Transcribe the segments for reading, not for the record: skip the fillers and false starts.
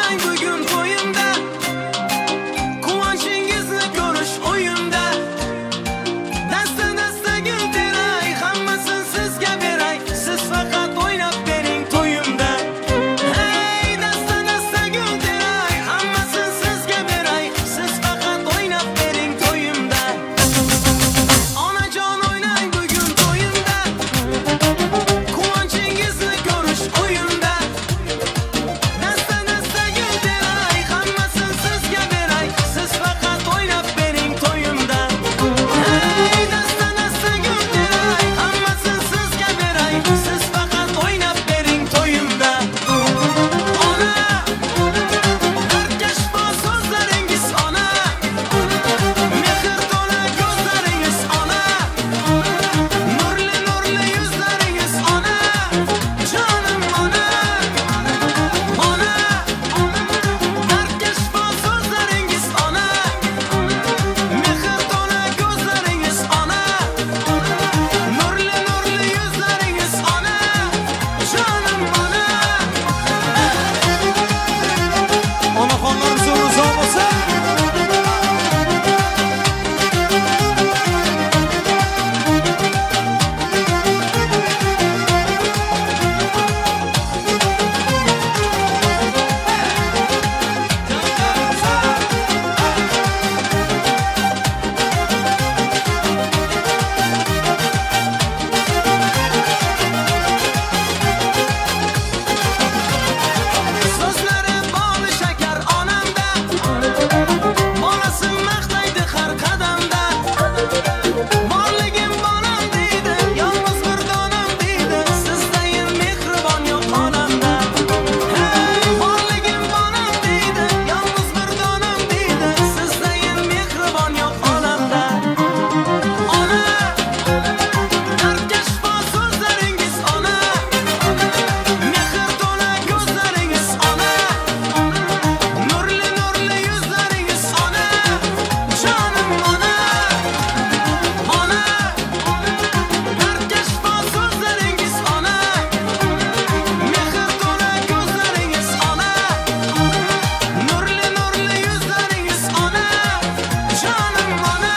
O'ynang bugun to'yimda Quvonchingizni ko'rish o'yimda Dasta dasta gul teray Hammasini sizga beray Siz faqat o'ynab bering to'yimda Hey dasta dasta gul teray Hammasini sizga beray Siz faqat o'ynab bering to'yimda Onajon o'ynang bugun to'yimda Quvonchingizni ko'rish o'yimda Dasta dasta gul teray Hammasini sizga beray Siz faqat o'ynab bering to'yimda Hey dasta dasta gul teray Hammasini sizga beray Siz faqat o'ynab bering to'yimda Ona Dardga shifo so'zlaringiz ona Mehr to'la ko'zlaringiz ona Nurli nurli yuzlaringiz ona Jonim ona Ona Dardga shifo so'zlaringiz ona Mehr to'la ko'zlaringiz ona Nurli nurli yuzlaringiz ona Jonim ona Onaxonlarimiz umri uzoq bo'lsin. So'zlari bol shakar onamda Bolasin maqtaydi har qadamda Borligim bolam deydi Yolg'iz bir donam deydi Sizdayin mehribon yo'q olamda Hey borligim bolam deydi Yolg'iz bir donam deydi Sizdayin mehribon yo'q olamda Ona Dardga shifo so'zlaringiz ona Mehr to'la ko'zlaringiz ona Nurli nurli yuzlaringiz ona Jonim ona Ona Dardga shifo so'zlaringiz ona Mehr to'la ko'zlaringiz ona Nurli nurli yuzlaringiz ona Jonim ona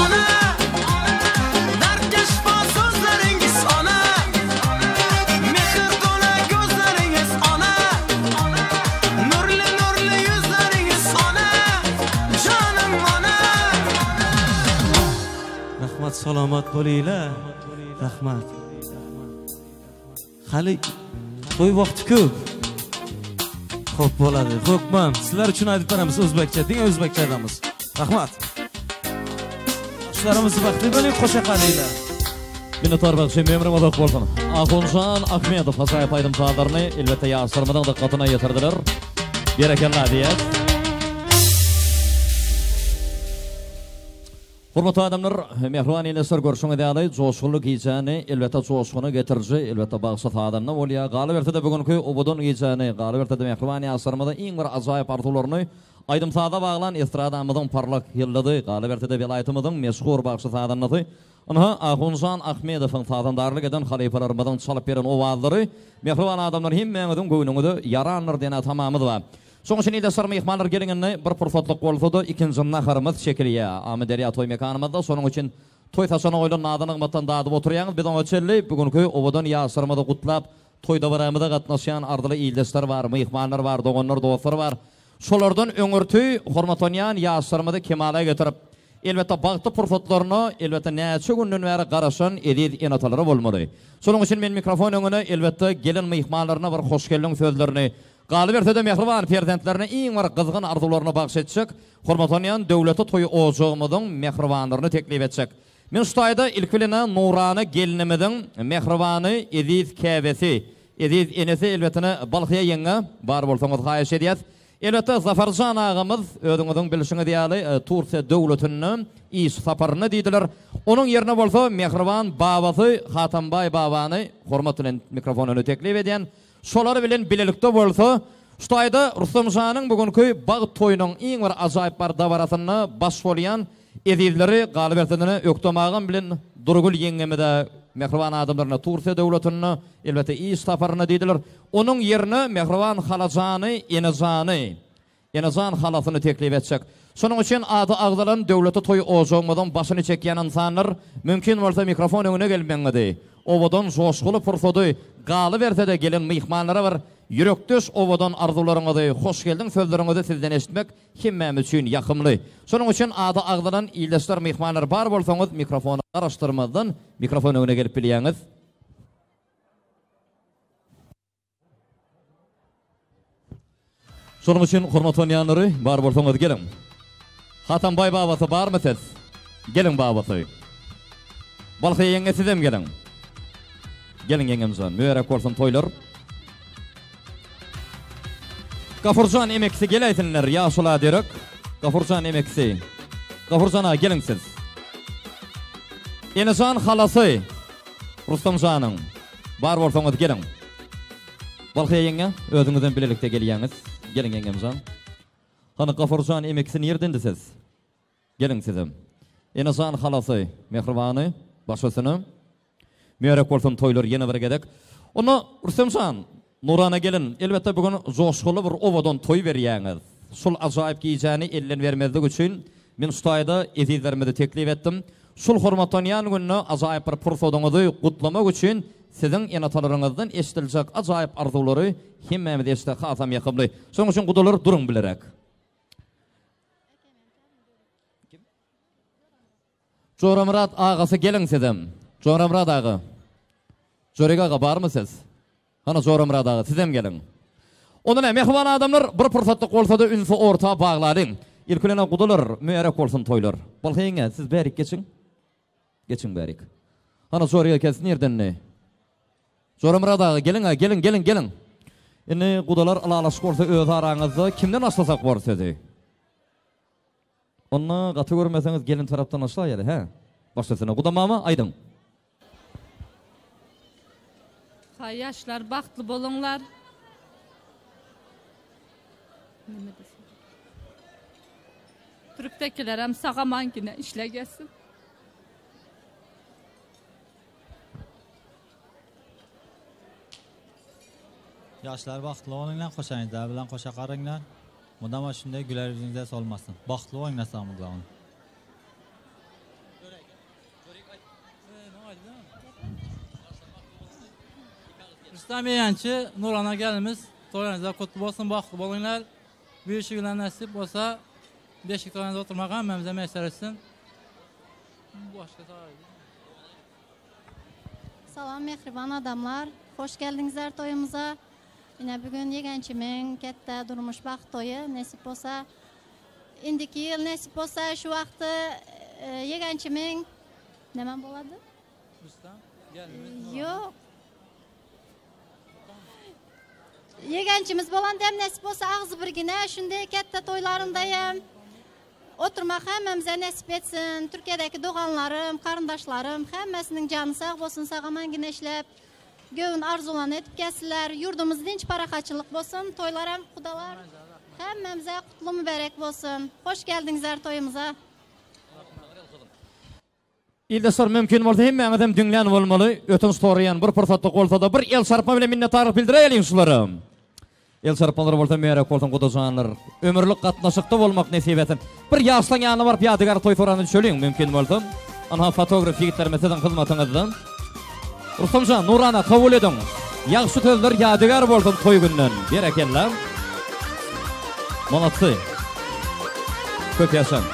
Ona Dardga shifo so'zlaringiz ona Mehr to'la ko'zlaringiz ona Nurli nurli yuzlaringiz ona Jonim ona Rahmat, salomat bo'linglar. Rahmat. Hali to'y vaqti ko'p. Xo'p bo'ladi. Xo'pman. Sizlar uchun aytib beramiz o'zbekcha, dinga o'zbekcha aytamiz. Rahmat. Yoshlarimiz baxtli bo'ling, qo'sha qalinglar. Minnetdar bagşy ömrüň uzak bolsun. Ahunjan Ahmedow ajaýyp aýdym sazlaryny elbetde ýaşlarymyzyň dykgatyna ýetirdiler. Berekella diýýäs. Hormatly adamlar, mähriban ildeşler görşüňiz ýaly joşgunly gijäni elbetde joşguna getiriji, elbetde bagşy sazanda bolýar. Galyberse-de bu günki owadan gijäni, galyberse-de mähriban ýaşlarymyza iň bir ajaýyp arzuwlaryny aýdym-saza baglan estradamyzyň parlak ýyldyzy, galyberse-de welaýatymyzyň meşhur bagşy sazandasy Ynha, Ahunjan Ahmedowyň sazandarlyk eden halypalarymyzyň çalyp beren owazlary mähriban adamlar hemmäňiziň göwnüňize ýarandyr diýen tamamyz bar. Şonuň üçin ildeşler myhmanlar geliň indi bir pursatlyk bolsa-da ikinji naharymyz çekilýär. Amyderýa toý mekanymyzda şonuň üçin toý saçagyna goýlan nazy-nygmatdan dadyp oturýaňyz. Biz oňa çenli bu günki owadan ýaşlarymyzy gutlap toý dabaramyza gatnaşýan arzyly ildeşler bar, myhmanlar bar, doganlar, dostlar bar. Şolardan öňürti hormatlanýan ýaşlarymyzy kemala getirip, elbetde bagtly pursatlaryna elbetde näçe günden bäri garaşan eziz ene-atalary bolmaly. Şonuň üçin men mikrofon öňüne elbetde gelen myhmanlaryna bir hoş geldiň sözlerini, galyberse-de mähriban perzentlerine iň bir gyzgyn arzuwlaryny bagyş etjek hormatlanýan döwletli toý ojagymyzyň mähribanlaryny teklip etjek. Men şu taýda ilki bilen-ä nurana gelinimiziň mähribany eziz käbesi, eziz enesi elbetde Balhyýa ýeňňe bar bolsaňyz haýyş edýäs. Elbetde Zafarjan agamyz özüňiziň bilşiňiz ýaly Tursiýa döwletinde iş saparynda diýdiler. Onuň ýerine bolsa mähriban babasy Hatambaý babany hormat bilen mikrofon öňüne teklip edýän. Şolar bilen bilelikde bolsa. Şu taýda Rustam şanyň bu günki bagt toýunyň iň bir ajaýyp bar dabarasynda baş bolýan ezizleri galyberse-de Ökdem agam bilen Durgül ýeňňemiz-ä mähriban adamlaryna Tursiýa döwletinde elbetde iş saparynda diýdiler. Onuň ýerine mähriban halajany, enejany, Enejan halasyny teklip etjek. Şonuň üçin ady agzalan döwletli toý ojagymyzyň başyny çekýän ynsanlar mümkin bolsa mikrofon öňüne gelmegiňizi, owadan joşguly pursady galyberse-de gelen myhmanlara bir ýürekdeş owadan arzuwlaryňyzy, hoş geldiň sözleriňizi sizden eşitmek hemmämiz üçin ýakymly. Şonuň üçin ady agzalan ildeşler myhmanlar bar bolsaňyz mikrofona garaşdyrmazdan mikrofon öňüne gelip bilýäňiz. Şonuň üçin hormat tanýanlary bar bolsaňyz geliň. Hatambaý babasy barmy siz? Geliň babasy. Balhy ýeňňe sizem geliň. Geliň ýeňňemjan, mübärek bolsun toýlar. Gafurjan emekisi geläýsinler ýaşula derek. Gafurjan emekisi. Gafurjan aga geliň siz. Enejan halasy Rustamjanyň. Bar bolsaňyz geliň. Balhyýa ýeňňe, özüňizem bilelikde gelýäňiz. Geliň ýeňňemjan. Hany Gafurjan emekisi nirdendi siz? Geliň sizem. Enejan halasy, mähribany, baş üstüne. Mübärek bolsun toýlar ýene bir gezek. Onda Rüstemjan, Nurana gelin, elbetde bu gün joşguly bir owadan toý berýäňiz. Şul ajaýyp gijäni elden bermezlik üçin men şu taýda ezizlerimizi teklip etdim. Şul hormatlanýan günde ajaýyp bir pursadyňyzy gutlamak üçin siziň ene-atalaryňyzdan eşidiljek ajaýyp arzuwlary hemmämiz eşitsek hasam ýakymly. Şonuň üçin gudalar duruň bilerek. Joramyrat agasy geliň sizem. Joramyrat aga. Jorik aga barmy siz? Hana Joramyrat aga sizem geliň. Onda näme mähriban adamlar bir pursatlyk bolsada ünsi orta baglalyň. Ilki bilen gudalar mübärek bolsun toýlar. Bolsa ýeňňe siz bärik geçiň. Geçiň bärik. Hana Jorik eke siz nirdendi? Joramyrat aga geliň-ä geliň geliň geliň. Indi gudalar ylalaşyk bolsa öz araňyzda kimden başlasak bor sözi? Onda gaty görmeseňiz gelin tarapdan başlaýaly, hä? Baş üstüne. Guda mama, aýdyň. Haý ýaşlar bagtly boluňlar. Neme desem. Türkdekilerem sag aman gine işle gelsin. Ýaşlar bagtly boluňlar koşaýyňyzlar bilen koşa garyňlar mydama şunday güler ýüzüňizde solmasyn bagtly boluňlar sagmyzda boluň. Rüstem Ýegençi Nurana gelinimiz toýlaryňyzlar kutly bolsun bagtly boluňlar bu işi bilen nesip bolsa beşik toýuňyzda oturmak hemmämize miýesser etsin. Başga Salam mähriban adamlar. Hoş geldiňizler toýumyza. Ine bugün ýegençimiň ketde durmuş bagt toýy nesip bolsa. Indiki ýyl nesip bolsa şu wagty ýegençimiň näme bolady? Rüstem gelinimiz. Ýok. Ýegençimiz bolan dem nesip bolsa agzy birgine şunday ketde toýlarynda hem Oturmak hemmämize nesip etsin. Türkiýedäki doganlarym, garyndaşlarym hemmesiniň jany sag bolsun, sag-aman gineşläp, göwün arzuwlaryny edip gelsinler. Ýurdumyz dynç parahatçylyk bolsun. Toýlaram gudalar hemmämize kutly mübärek bolsun. Hoş geldiňizler toýumyza. Ildeşler mümkin bolsa hemmäňizem diňlän bolmaly. Ötünç soraýan bir pursatlyk bolsada bir el çarpma bilen minnetdarlyk bildiräýeliň şulara. El çarpmalar bolsa mübärek bolsun gudajanlar. Ömürlik gatnaşykda bolmak nesip etsin. Bir ýaşlaň ýanyna baryp ýadygär toý sorany düşeliň mümkin bolsa. Ynha fotograf ýigitlerimiz siziň hyzmatyňyzda. Rustamjan, Nurana kabul ediň. Ýagşy sözler ýadygär bolsun toý günden. Berekella. Molodsy. Köp ýaşaň.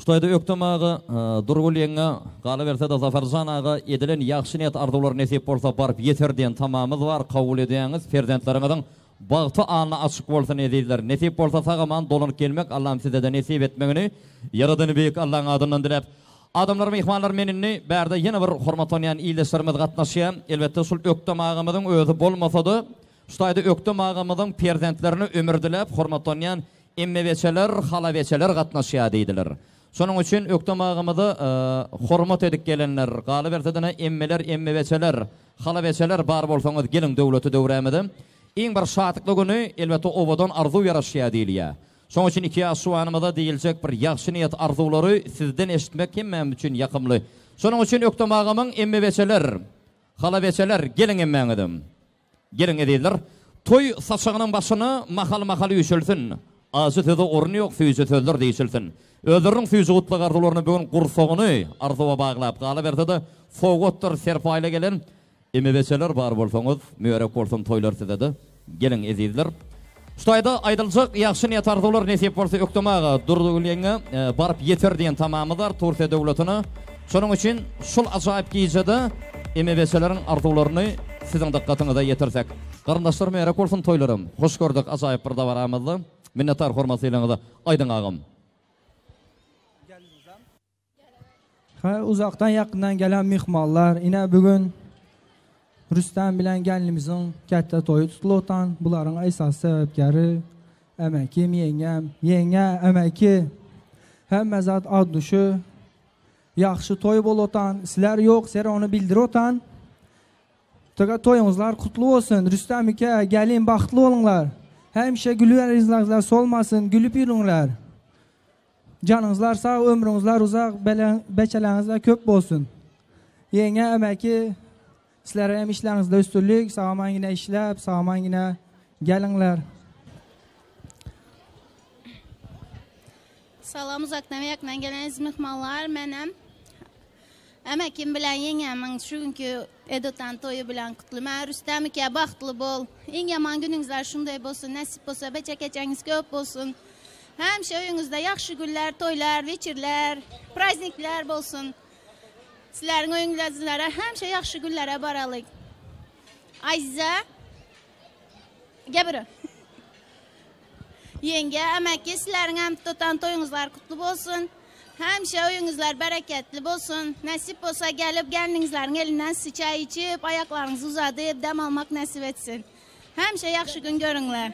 Şu taýda Ökdem aga, Durgül ýeňňe, galyberse-de Zafarjan aga edilen ýagşy niýet arzuwlar nesip bolsa baryp ýeter diýen tamamyz bar, kabul edýäňiz, perzentleriňiziň bagty alny açyk bolsun ezizler, nesip bolsa sag-aman dolanyp gelmek Allam sizede nesip etmegini Ýaradany Beýik Allaň adyndan diläp. Adamlar myhmanlar men indi bärde ýene bir hormatlanýan ildeşlerimiz gatnaşýar, elbetde şul Ökdem agamyzyň özi bolmasada şu taýda Ökdem agamyzyň perzentlerine ömür diläp hormatlanýan Emmebeçeler, halabeçeler gatnaşýar diýdiler. Şonuň üçin Ökdem agamyza hormat edip gelenler, galyberse-de emmeler, emmebeçeler, halabeçeler bar bolsaňyz geliň döwleti döwrämize. Iň bir şatlykly güni elbetde owadan arzuw ýaraşýar diýilýär. Şonuň üçin iki ýaş juwanymyza diýiljek bir ýagşy niýet arzuwlary sizden eşitmek hemmämiz üçin ýakymly. Şonuň üçin Ökdem agamyň emmebeçeler, halabeçeler geliň hemmäňizem. Geliň ezizler, toý saçagynyň başyna mahal-mahal üýşülsin. Ajy söze orun ýok, süýji sözler diýşilsin. Özleriniň süýji gutlag arzuwlaryny bu gün gursagyny arzuwa baglap galyberse-de, sowgatdyr serpaýla gelen emebeçeler bar bolsaňyz, mübärek bolsun toýlar size-de. Geliň ezizler. Şu taýda aýdyljak ýagşy niýet-arzuwlar nesip bolsa Ökdem aga, Durdygül ýeňňe baryp ýeter diýen tamamyz bar Türkiýe döwletine. Şonuň üçin şul ajaýyp gijede emebeçeleriň arzuwlaryny siziň dykgatyňyza ýetirsek. Garyndaşlar mübärek bolsun toýlaram. Hoş gördük ajaýyp bir dabaramyzda. Minnetdar hormat sylagyňyza. Aýdyň agam. Ha uzakdan yakından gelen mihmanlar ine bugün Rüstem bilen gelinimizin katta toýy tutulup bularyň esasy sebäpkäri emekim ýeňňem, ýeňňe emeki hemme zat ad duşy ýagşy toý bolup sizler ýok ser ony bildirip otan Toga toýuňyzlar kutly bolsun Rüstem ike gelin bagtly boluňlar hemişe gülüber ýüzleriňizler solmasyn gülüp ýürüňler Janyňyzlar sag, ömrüňizler uzak, beçeleriňizler köp bolsun. Ýeňňe emeki sizlere hem işleriňizde üstünlik, sag-aman ýene işläp, sag-aman ýene geliňler. Salam uzakdan we ýakyndan gelen eziz myhmanlar, menem Emekim bilen ýeňňemiň şu günki edotan toýy bilen gutlaýman. Rüstem ike bagtly bol. Iň ýaman günüňizler şunday bolsun. Nesip bolsa beçe-keçeňiz köp bolsun. Hemişe öýüňizde ýagşy günler, toýlar, weçirler, praznikler bolsun. Sizleriň öýüňizlere hemişe ýagşy günlere baralyk. Aýza Gebir. Ýeňge, emeki sizleriň hem tutan toýuňyzlar kutly bolsun. Hemişe öýüňizler bereketli bolsun. Nesip bolsa gelip gelniňizleriň elinden sizi çaý içip, aýaklaryňyzy uzadyp dem almak nesip etsin. Hemişe ýagşy gün görüňler.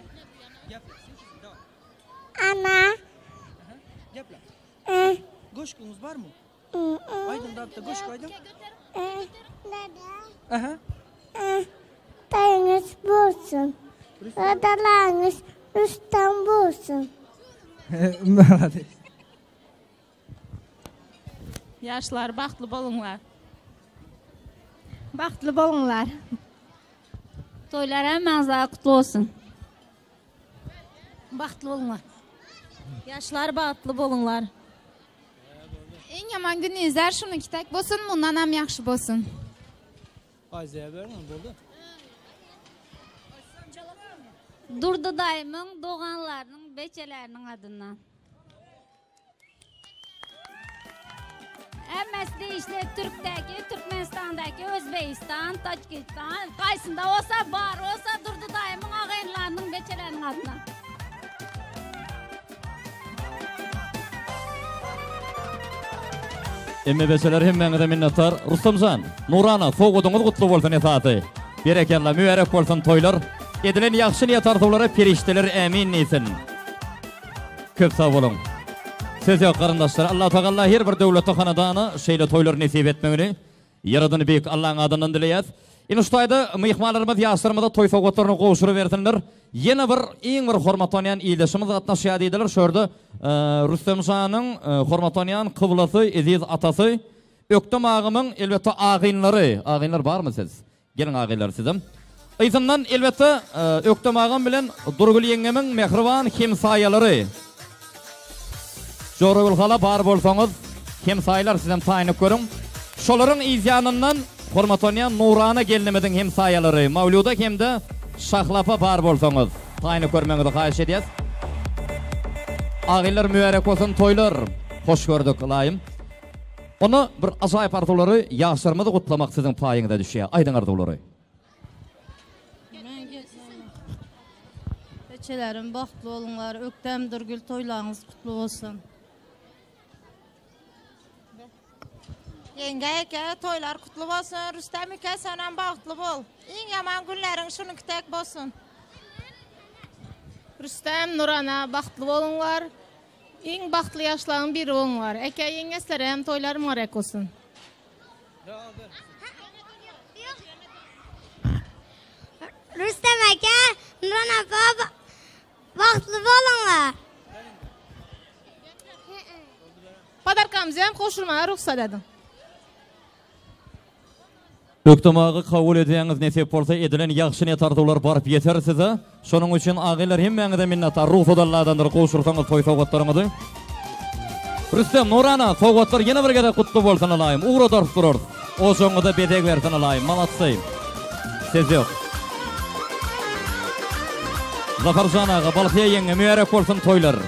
Ana. Geple. Goşgyňyz barmy? Aýdyň da bitte goşgy aýdyň. Dada. Aha. Toýuňyz bolsun. Dadalaryňyz Rüstem bolsun. Молодец. Ýaşlar bagtly boluňlar. Bagtly boluňlar. Toýlar hemmäňize kutly bolsun. Bagtly boluňlar. Ýaşlar bagtly boluňlar. Iň ýaman günüňizler şunuňky tek bolsun, mundanam ýagşy bolsun. Aýzaya berme boldy. Durdy daýymyň doganlarynyň beçeleriniň adyndan. Hemmesi degişli Türkdäki, Türkmenistandaky, Özbegistan, Taçkistan, kaýsynda bolsa bar bolsa Durdy daýymyň agynlarynyň beçeleriniň adyndan. Emme beçeler hemmäňize minnetdar. Rustamjan, Nurana, sowgadyňyz gutly bolsun esasy. Berekella, mübärek bolsun toýlar. Edilen ýagşy niýet arzuwlara perişdeler ämin diýsin. Köp sag boluň. Söz ýok garyndaşlar. Allah Tagalla her bir döwletli hanadana şeýle toýlar nesip etmegini Ýaradan Beýik Allaň adyndan dileýäs. Ine şu taýda myhmanlarymyz ýaşlarymyza toý sowgatlaryny gowşurybersinler. Ýene bir iň bir hormatlanýan ildeşimiz gatnaşýar diýdiler. Şu ýerde Rüstem şanyň hormatlanýan kyblasy, eziz atasy Ökdem agamyň elbetde agynlary. Agynlar barmy siz? Geliň agynlar sizem. Yzyndan elbetde Ökdem agam bilen Durgül ýeňňemiň mähriban hemsaýalary. Joragül hala bar bolsaňyz hemsaýalar sizem taýynyp görüň. Şolaryň yz ýanyndan hormatlanýan Nurana gelnimiziň hemsaýalary Mawluda hem-de Şahlapa bar bolsaňyz taýynyp görmegiňizi haýyş edýäs. Agynlar mübärek bolsun toýlar. Hoş gördük ylaýym. Onda bir ajaýyp arzuwlary ýaşlarymyzy gutlamak siziň paýyňyza düşýär. Aýdyň arzuwlary. Beçelerim bagtly boluňlar. Ökdem Durgül toýlaryňyz gutly bolsun. Ýeňňe eke toýlar kutly bolsun. Rüstem ike senem bagtly bol. Iň ýaman günleriň şunuňky tek bolsun. Rüstem, Nurana bagtly boluňlar. Iň bagtly ýaşlaryň biri bolňlar. Eke ýeňňeslere hem toýlary mübarek bolsun. Rüstem eke, Nuran apa bagtly boluňlar. Podarkamyzy hem gowşurmaga rugsat ediň. Ökdemagy kabul edýäňiz nesip bolsa edilen ýagşy niýet arzuwlar baryp ýeter size. Şonuň üçin agylar hemmäňize minnetdar rugsat Alladandyr gowşursaňyz toý sowgatlaryňyzy. Rüstem, Nurana sowgatlar ýene bir gezek gutly bolsun ylaýym ugradarys durarys. Ojagyňyza bezeg bersin ylaýym malatsy. Ses ýok. Zafarjan aga Balhyýa ýeňňe mübärek bolsun toýlar.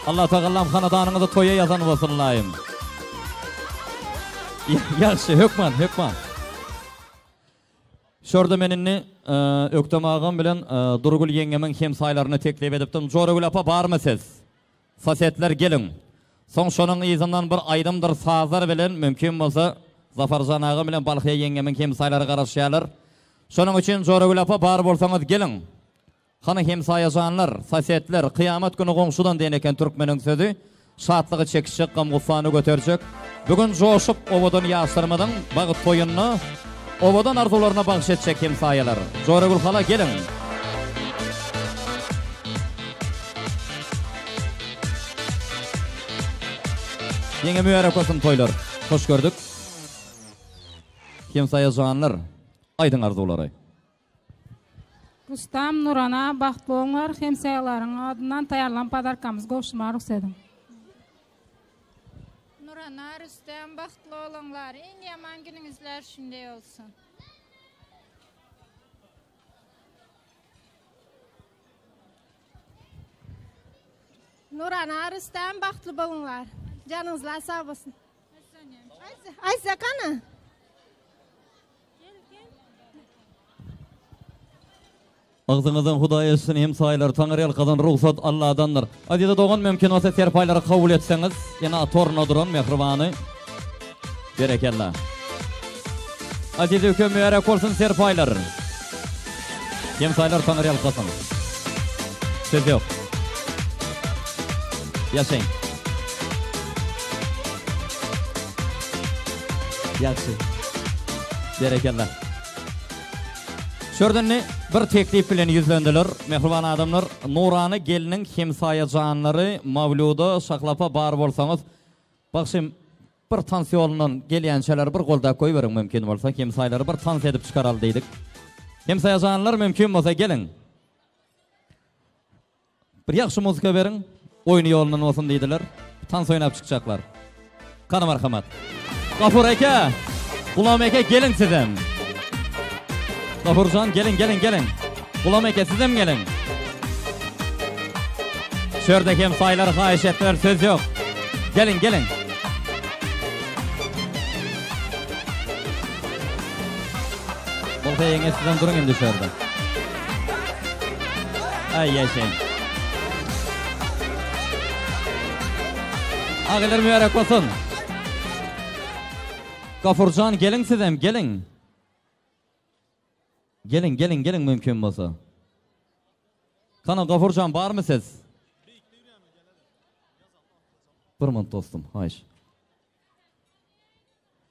Allah tagallam hanadanyňyzy toýa ýazan bolsun ylaýym. Ýagşy, hökman, hökman. Şorda men indi Ökdem agam bilen Durgül ýeňňemiň hemsaýlaryny teklip edipdim. Joragül apa barmy siz? Sosetler geliň. Soň şonuň yzyndan bir aýdymdyr sazlar bilen mümkin bolsa Zafarjan agam bilen Balhyýa ýeňňemiň hemsaýlary garaşýarlar. Şonuň üçin Joragül apa bar bolsaňyz geliň. Hany hemsaýajanlar, sosedler, kyýamat güni goňşudan diýen eken türkmeniň sözi, şatlygy çekişjek, gam-gussany göterjek. Bu gün joşup owadan ýaşlarymyzyň bagt toýunda owadan arzuwlaryna bagyş etjek hemsaýalar. Joragül hala geliň! Ýeňňe mübärek bolsun toýlar. Hoş gördük. Hemsaýajanlar, aýdyň arzuwlary. Rustam, Nurana, bagtly bolňlar, hemsaýalaryň adyndan taýýarlan podarkamyzy gowşurmaga rugsat ediň. Nurana, Rüstem, bagtly boluňlar, iň ýaman günüňizler şundeý bolsun. Nurana, Rüstem, bagtly boluňlar. Janyňyzlar sag bolsun. Aýza gana. Agzyňyzdan Hudaý eşitsin hemsaýalar Taňryýalkasyn rugsat Alladandyr. Aziza dogan mümkin bolsa serpaýlary kabul etseňiz ene ata ornunda duran mähribany Berekella. Aziza ülke mübärek bolsun serpaýlar. Hemsaýalar Taňryýalkasyn. Söz ýok. Ýaşaýyň. Ýagşy. Berekella. Şurada indi bir teklip bilen ýüzlendiler. Mähriban adamlar, Nurana gelniň hemsaýa janlary Mawluda, Şahlapa bar bolsaňyz, bagşym bir tans ýolundan gelýänçäler bir goldap goýberiň mümkin bolsa, hemsaýalary bir tans edip çykaraly diýdik. Hemsaýa janlar mümkin bolsa geliň. Bir ýagşy muzika beriň, oýny ýolundan bolsun diýdiler. Tans oýnap çykjaklar. Gany marhamat. Gafur eke! Gulam eke geliň sizem. Gafurjan geliň geliň geliň. Gulam eke sizem geliň. Şörde hem saýlar haýyş etdiler söz ýok. Geliň geliň. Bolsa ýeňňe sizem duruň indi şörde. Aý ýaşaýyn. Agylar mübärek bolsun. Gafurjan geliň sizem geliň. Geliň geliň geliň mümkin bolsa. Kana Gafurjan barmy siz? Bir minut dostum, haýyş.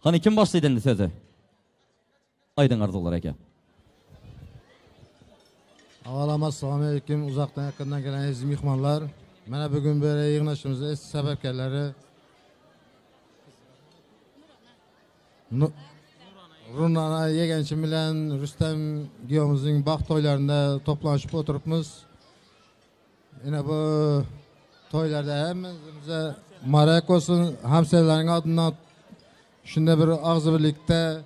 Hany kim başlaýdy indi sözi? Aýdyň arzuwlar eke. Avvalam assalamu aleyküm uzakdan yakından gelen aziz mihmanlar. Mana bugün böyle yığnaşımızın eski sebepkarları Runana yegençim bilen Rüstem giyomuzun baht toylarında toplanışıp oturupmuz. Yine bu toylarda hemmemize marek olsun. Hamselerin adından şunda bir ağzı birlikte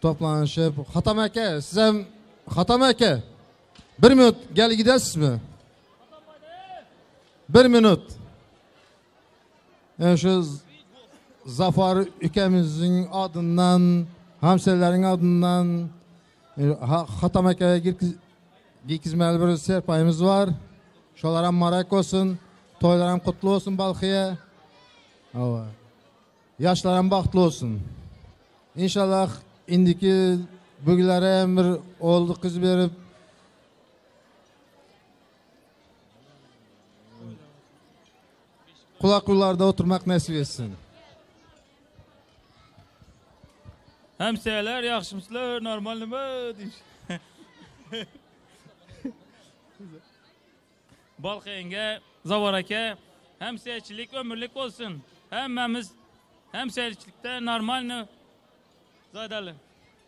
toplanışıp. Hatam eke, size Hatam eke. Bir minut gel gidesiz mi? Bir minut. Yani şu Zafar ülkemizin adından, hamselerin adından e, Hatam eke'ye gikizmeli bir serpayımız var. Şolara marak olsun, toylaram kutlu olsun Balxiye. Yaşlaram bahtlı olsun. İnşallah indiki bugünlere emir oldu kız verip Kulak oturmak nasip etsin. Hemşehriler yaxşımısılar, normal nima deyiş. Balx yenge, Zavar aka, hemşehrilik ömürlük olsun. Hemmemiz hemşehrilikte normalni zadalı.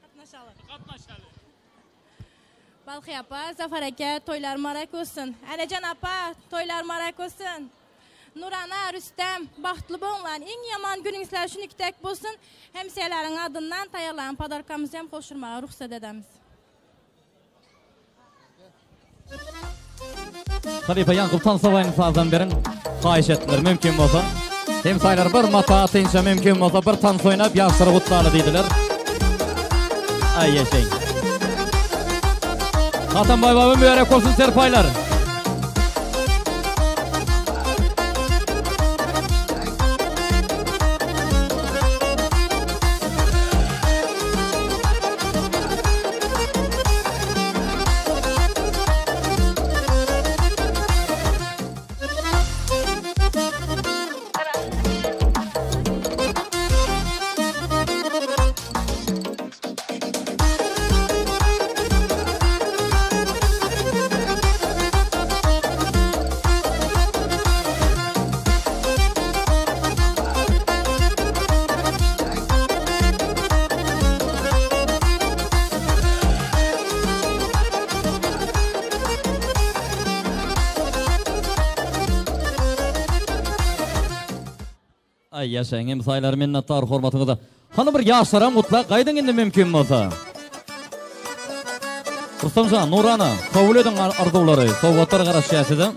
Qatnaşalım. Qatnaşalım. Balxiya apa, Zafar aka, toylar mübarək olsun. Ələcan apa, toylar mübarək olsun. Nurana, Rüstəm, baxtlı bolunlar. Ən yaman gününüzlər şuniki bolsun. Həmsəyələrin adından tayarlanan padarkamızı hem qoşurmağa ruxsat edəmiz. Halife Yankıp Tansabay'ın sazdan berin. Haýyş etdiler mümkin bolsa. Hemsaýlar bir mata atynça mümkin bolsa bir tans oýnap ýaşlary gutlaly diýdiler. Ay yaşayın. Hasan Bay baba mübarek olsun serpaylar. Ay yaşayın hemsaýlar minnetdar hormatyňyza. Hany bir ýaşlara mutlak gaýdyň indi mümkin bolsa. Rustamjan, Nurana, kabul edin arzuwlary, sowgatlar garaşýar size.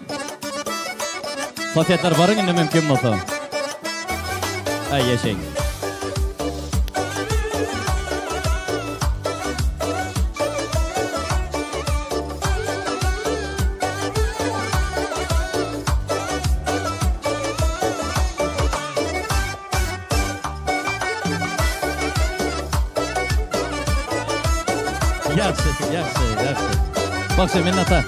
Sosyetler baryň indi mümkin bolsa. Ay yaşayın. Yaxşı, yaxşı, yaxşı. Bakşı minnata.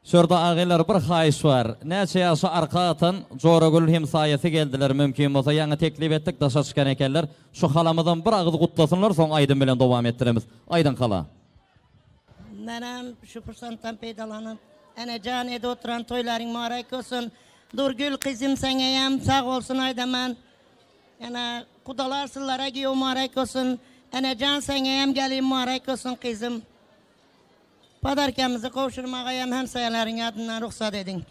Şurada ağaylar bir haýyş var. Näçe ýaşy arka atan Joragül hemsaýasy geldiler mümkin bolsa ýaňy teklip etdik daşa çykan ekenler. Şu halamyzdan bir agyz gutlasynlar soň aýdym bilen dowam etdiremiz. Aýdyn hala. Menem şu fırsattan peydalanıp Enecan ede oturan toyların mübarek olsun. Durgül kızım seneyem sağ olsun aydaman. Yani kudalar sıllara giyiyor mübarek olsun. Enecan seneyem gelin mübarek olsun kızım. Padarkemizi kovşurmağa hem hemsayelerin adından ruhsat edin.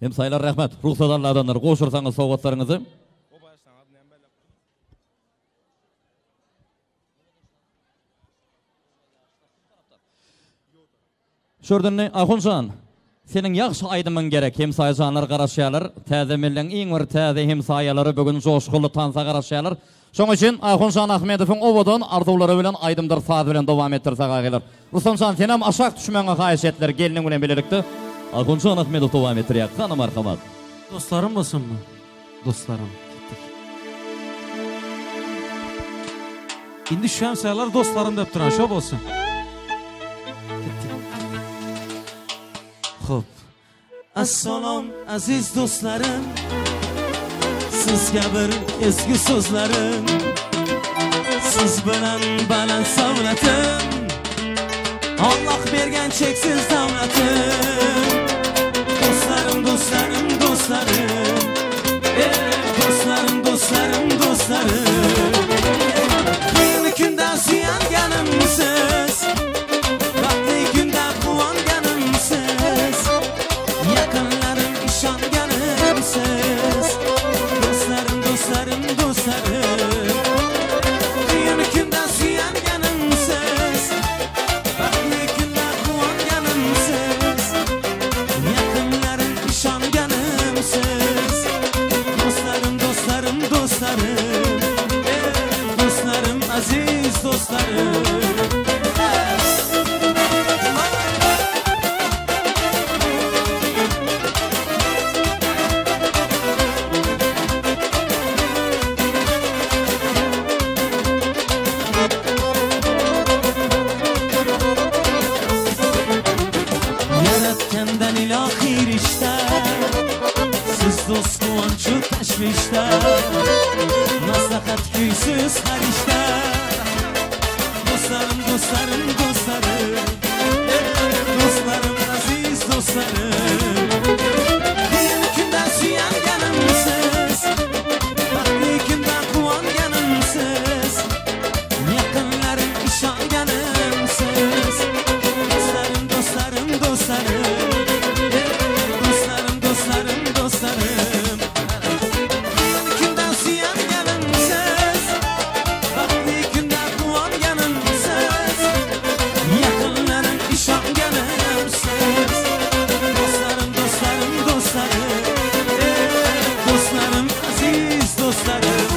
Hemsaýlar rahmet. Ruhsat alanlar goşursaňyz sowgatlaryňyzy. Şurdan Ahunjan, Seniň ýagşy aýdymyň gerek. Hemsaýjanlar garaşýarlar. Täze milliň iň bir täze hemsaýalary bugün joşgully tansa garaşýarlar. Şoň üçin Ahunjan Ahmedowyň owadan arzuwlary bilen aýdymdyr saz bilen dowam etdirse gaýlar. Rustamjan senem aşak düşmäňe haýyş etdiler geliniň bilen birlikde. Ahunjan Ahmedow dowam etdirýär. Hanym marhamat. Dostlarım bolsun mu? Dostlarım. Gittik. Indi şu hemsayalar dostlarım dep duran şo bolsun. Gittik. Xo'p. Assalom aziz dostlarım. Sizga bir ezgu so'zlarim. Siz bilan baland savlatim. Alloh bergan cheksiz davlatim. Dostlarım, dostlarım, dostlarım. Dostlarım, dostlarım, dostlarım. Qiyin kunda suyanganimsiz. Baxtli kunda quvonganimsiz. Yaqinlarim ishonganimsiz. Dostlarım, dostlarım, dostlarım. Qiyin kunda suyanganimsiz. Baxtli kunda quvonganimsiz. Yaqinlarim ishonganimsiz. Dostlarım, dostlarım, dostlarım. Dostlarım, aziz dostlarım. Yaratgandan G'am tashvishda, Maslahat kuysiz har ishda. Do'stlarim, do'stlarim, do'stlarim, do'stlarim, aziz do'stlarim. Qiyin kunda suyanganimsiz, baxtli kunda quvonganimsiz, yaqinlarim ishonganimsiz. Do'stlarim, do'stlarim, do'stlarim, do'stlarim, do'stlarim, do'stlarim. Qiyin kunda suyanganimsiz, baxtli kunda quvonganimsiz, yaqinlarim ishonganimsiz. Do'stlarim, do'stlarim, do'stlarim, do'stlarim, aziz do'stlarim.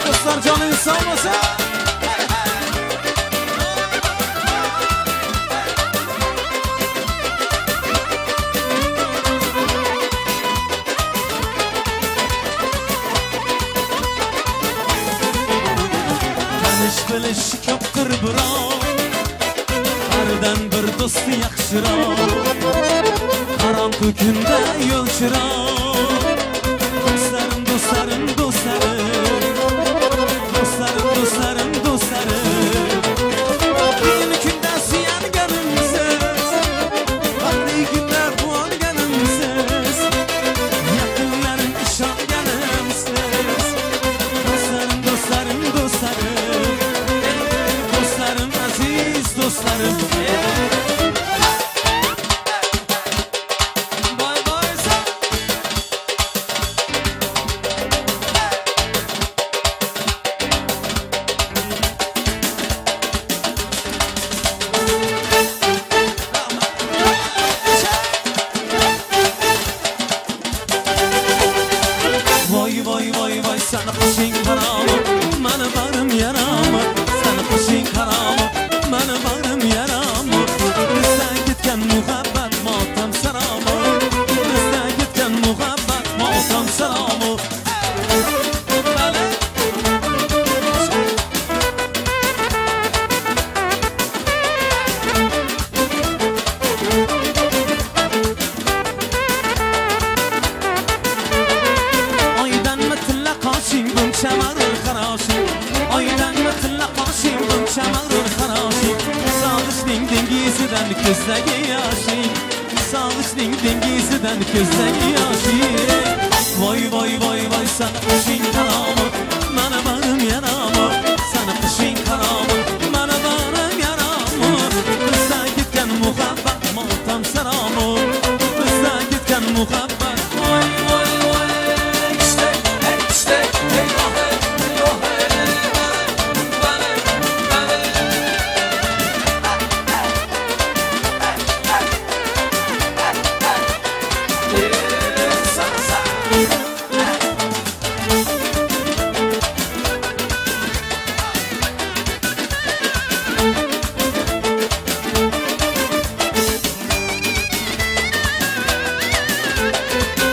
Do'stlar, joningiz sog' bo'lsin. Tanish bilish ko'pdir biroq, Hardan bir do'sti yaxshiroq. Qorong'u kunda yo'l chiroq. Do'stlarim, do'stlarim, do'stlarim, do'stlarim, do'stlarim, do'stlarim. Qiyin kunda suyanganimsiz, baxtli kunda quvonganimsiz, yaqinlarim ishonganimsiz. Do'stlarim, do'stlarim, do'stlarim, do'stlarim, aziz do'stlarim. Boy boy sen. Voy voy voy voy, sani qushing haromi, mani bag'rim yarami. Sani qushing haromi, mani bag'rim yarami. Bizdan ketgan muhabbat motam saromi, bizdan ketgan muhabbat motam saromi. Oydanmi tilla qoshing, buncha mag'rur qaroshing? Oydanmi tilla qoshing, buncha mag'rur qaroshing? Sog'inchning dengizidan ko'zdagi yoshing, Sog'inchning dengizidan ko'zdagi yoshing. Voy voy voy voy, sani qushing haromi, mani bag'rim yarami. Sani qushing haromi, mani bag'rim yarami. Bizdan ketgan muhabbat motam saromi, bizdan ketgan muhabbat. Voy voy voy.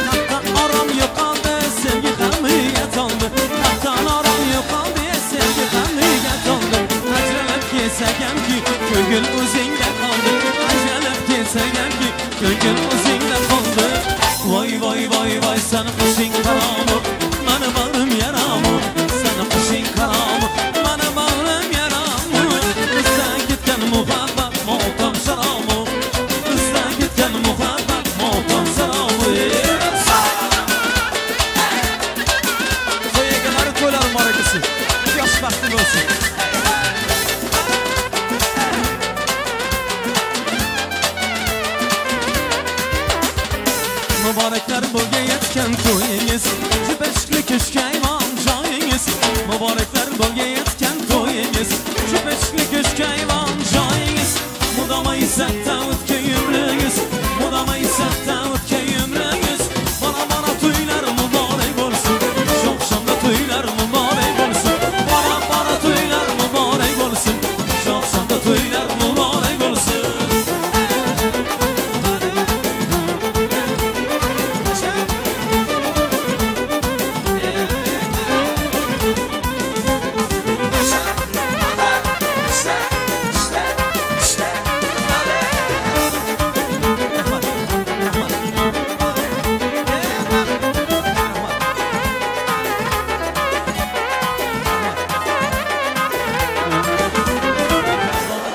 Hattan orom yo'qoldi, sevgi g'amiga to'ldi. Hattan orom yo'qoldi, sevgi g'amiga to'ldi. Ajralib ketsak hamki, ko'ngil o'zingda qoldi. Ajralib ketsak hamki, ko'ngil o'zingda qoldi. Voy voy voy voy, sani qushing haromi, mani bag'rim yarami. Sani qushing haromi, mani bag'rim yarami. Bizdan ketgan muhabbat motam saromi, bizdan ketgan muhabbat motam saromi. To'y egalari to'ylari muborak bo'lsin. Yosh baxtli bo'lsin. Muboraklar bo'lga yetgan to'yingiz, Jipeshikli ko'shk ayvon joyingiz. Muboraklar bo'lga yetgan to'yingiz, Jipeshikli ko'shk ayvon joyingiz. Mudoma izzatda o'tgan umringiz, mudoma izzatda o'tgan umringiz. Bora bora to'ylar muborak bo'lsin, Sho'xshonda to'ylar muborak bo'lsin. Bora bora to'ylar muborak bo'lsin, Sho'xshonda to'ylar muborak bo'lsin.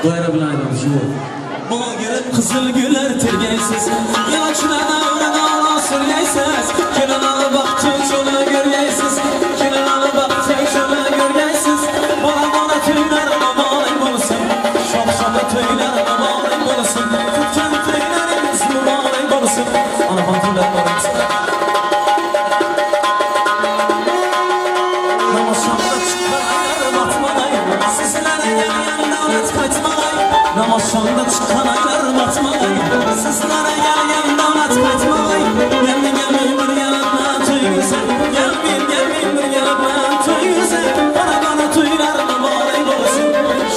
Doýra bilen aýdamyz şu. Bol girip gyzyl güller tergeysiz Yalaçına davra davra sürgeysiz Kenanı baktı çöle görgeysiz Kenanı baktı çöle görgeysiz Bana bana tüyler mübarek olsun Şok şoka tüyler mübarek olsun Tutkan tüylerimiz mübarek olsun Anahan tüyler mübarek olsun Namazşamda çıkan aylar batmalay Sizlere gelgen davlet kaçmalay Namazşamda çıkan aylar batmalay Sizlere gelgen davlet kaçmalay Gelmin gelmin bir gelip ben tüy güzel Gelmin gelmin bir gelip ben tüy güzel Bana bana tüyler mübarek olsun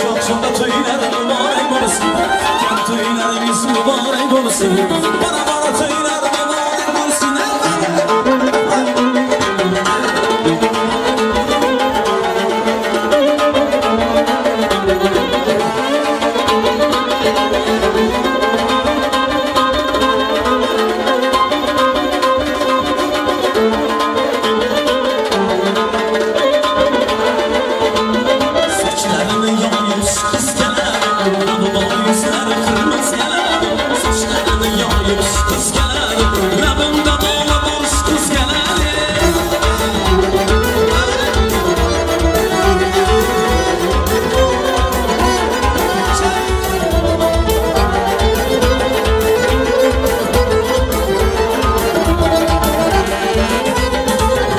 Şok şoka tüyler mübarek olsun Gel tüylerimiz mübarek olsun Bana bana tüyler mübarek olsun Saçlarını yayıp kız gelir Labı yüzleri kırmızı gelir Saçlarını yayıp kız gelir Labımda dolu boş kız gelir.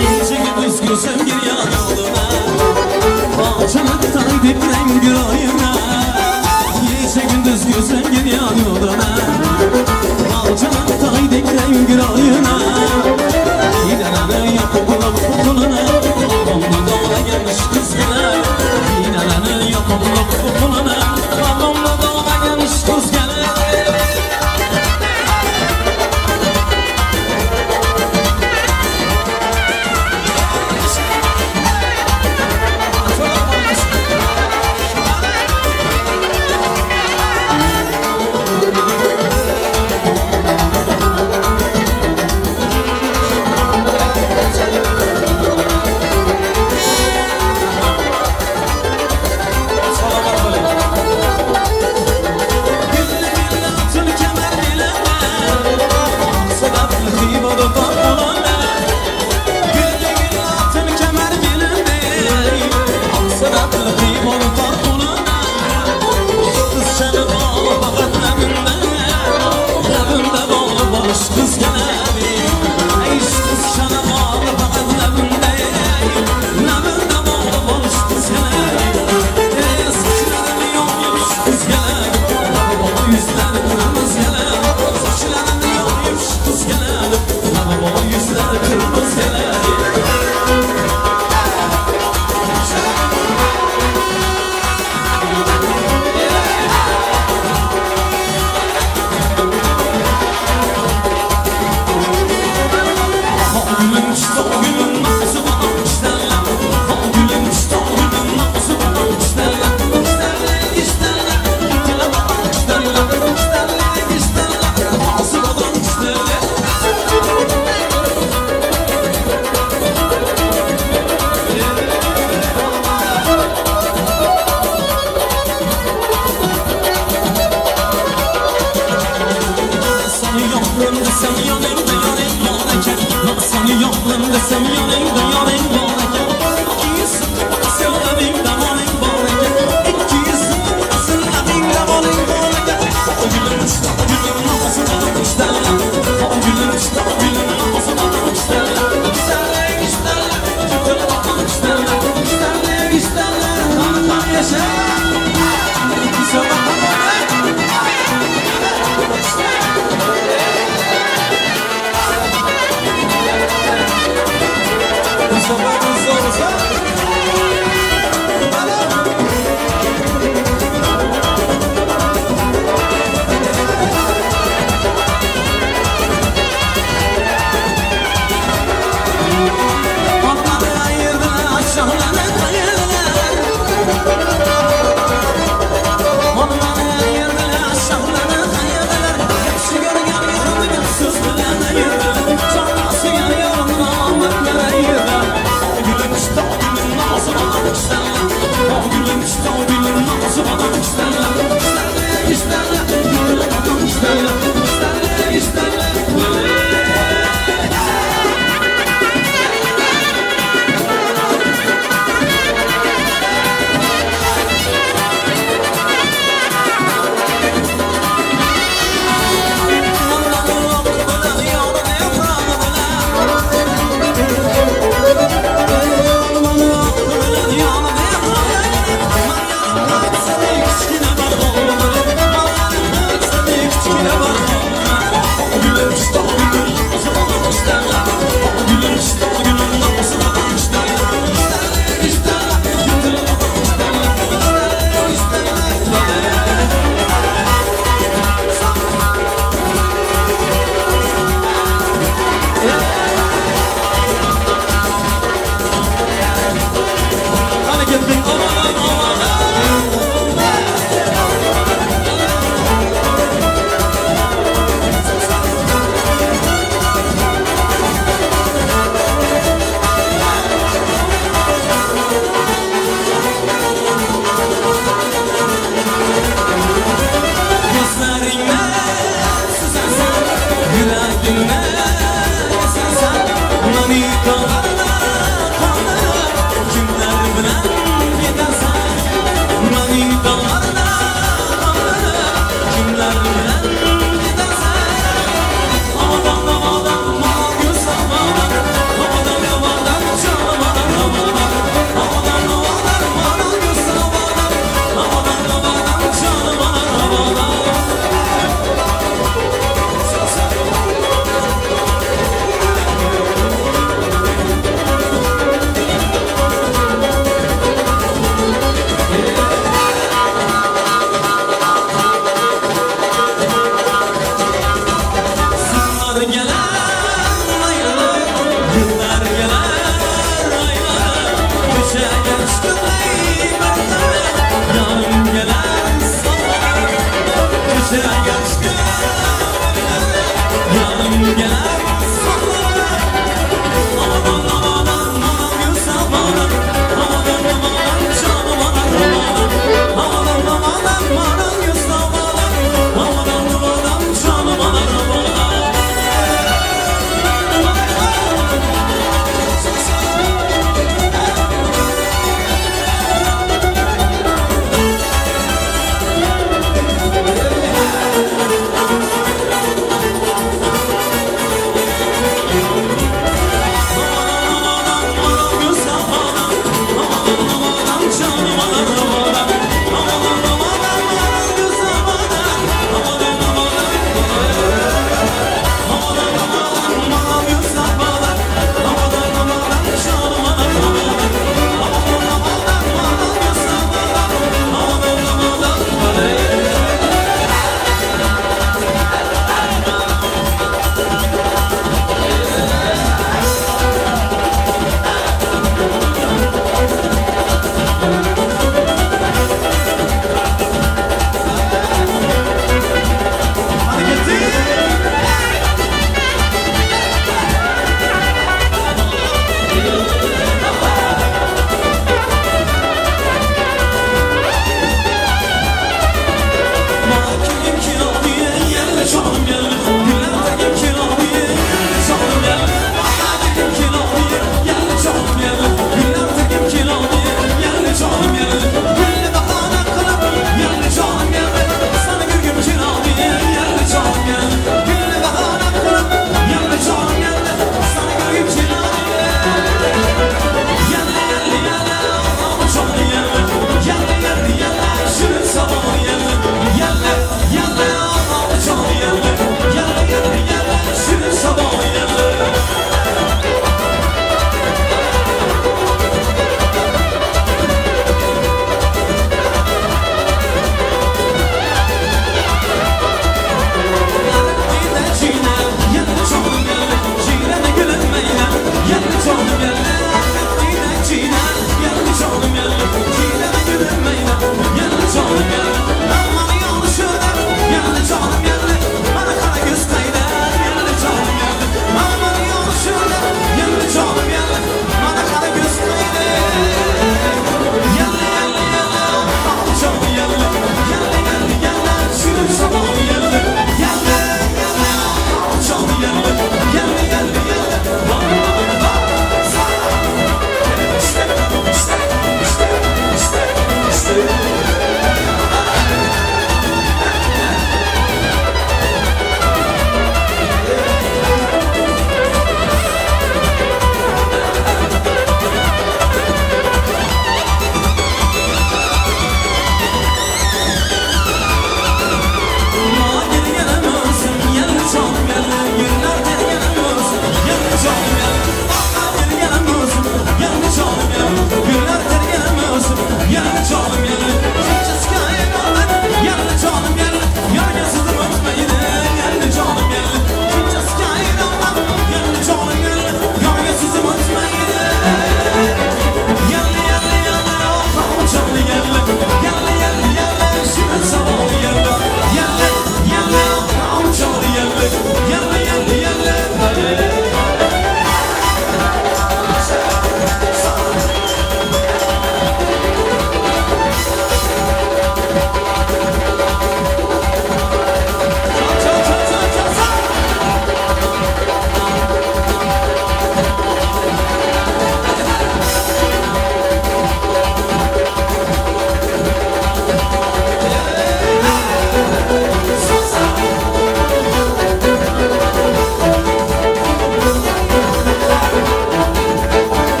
Gece gündüz gözüm giryan yoluna Bağcılıktan dipren güroyuna Gece gündüz gözüm giryan yoluna Bağcılıktan dipren güroyuna Yinelene yapıp kuluna Babamla dağla gelmiş kız gelir Yinelene yapıp kuluna Babamla dağla gelmiş kız gelir.